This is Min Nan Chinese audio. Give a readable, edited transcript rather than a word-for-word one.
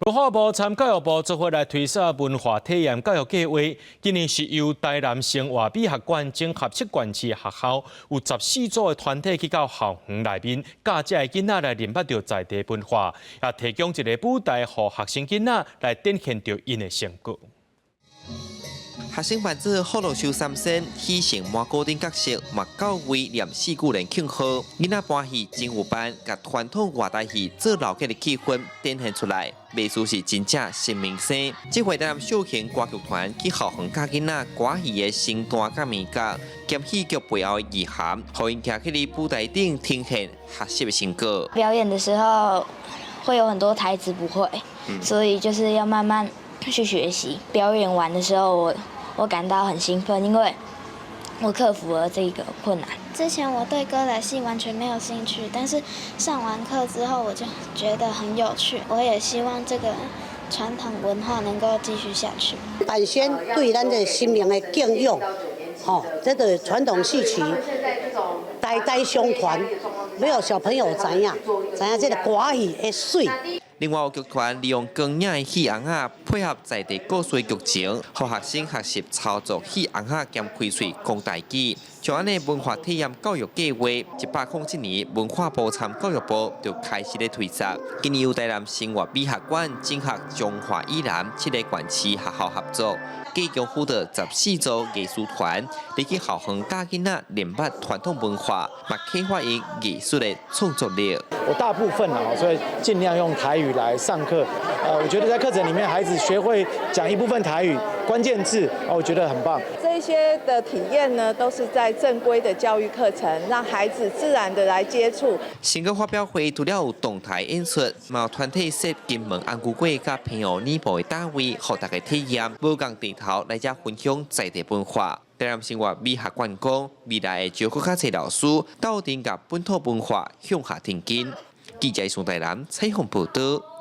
文化部參教育部做伙來推捒文化體驗教育計劃，今年是由台南生活美學館整合七縣市學校，有14組的團體去到校園內面，教這个囡仔來認捌著在地文化，也提供一个舞台，予學生囡仔來展現著𪜶的成果。學生扮做福祿壽三仙、喜神魔姑等角色，嘛到位念四句聯慶賀。囡仔搬戲真有範，共傳統外台戲做鬧劇的氣氛展現出來，袂輸是真正新明星。這回台南小型歌劇團去校園教囡仔歌戲的身段佮眉角，兼戲劇背後的意涵，予𪜶徛佇舞台頂呈現學習的成果。表演的時候會有很多台詞不會，所以就是要慢慢去學習。表演完的時候，我感到很興奮，因為我克服了這個困難。之前我對歌仔戲完全沒有興趣，但是上完課之後我就覺得很有趣。我也希望這個傳統文化能夠繼續下去。本身對咱的神明的敬仰，吼，這個傳統戲曲代代相傳，欲予小朋友知影，知影這个歌戲的媠。另外，有劇團利用光影的戲尪仔，配合在地故事劇情，予學生學習操作戲尪仔兼開喙講台語。像按呢文化體驗教育計劃，107年文化部參教育部就開始咧推捒。今年由台南生活美學館整合彰化以南七个縣市學校合作，共計輔導14組藝術團，入去校園教囡仔認捌傳統文化，嘛啟發𪜶藝術的創作力。我大部分啊，所以盡量用台語來上課。我覺得在課程裡面，孩子學會講一部分台語關鍵字，我覺得很棒。這些的體驗呢，都是在正規的教育課程，讓孩子自然的來接觸。成果發表會除了有動態演出，嘛有團體設金門紅龜粿佮澎湖乳脯的攤位，予大家體驗，無仝地頭來遮分享在地文化。台南生活美學館講，未來會招閣較濟老師，鬥陣共本土文化向下植根。記者宋台南採訪報導。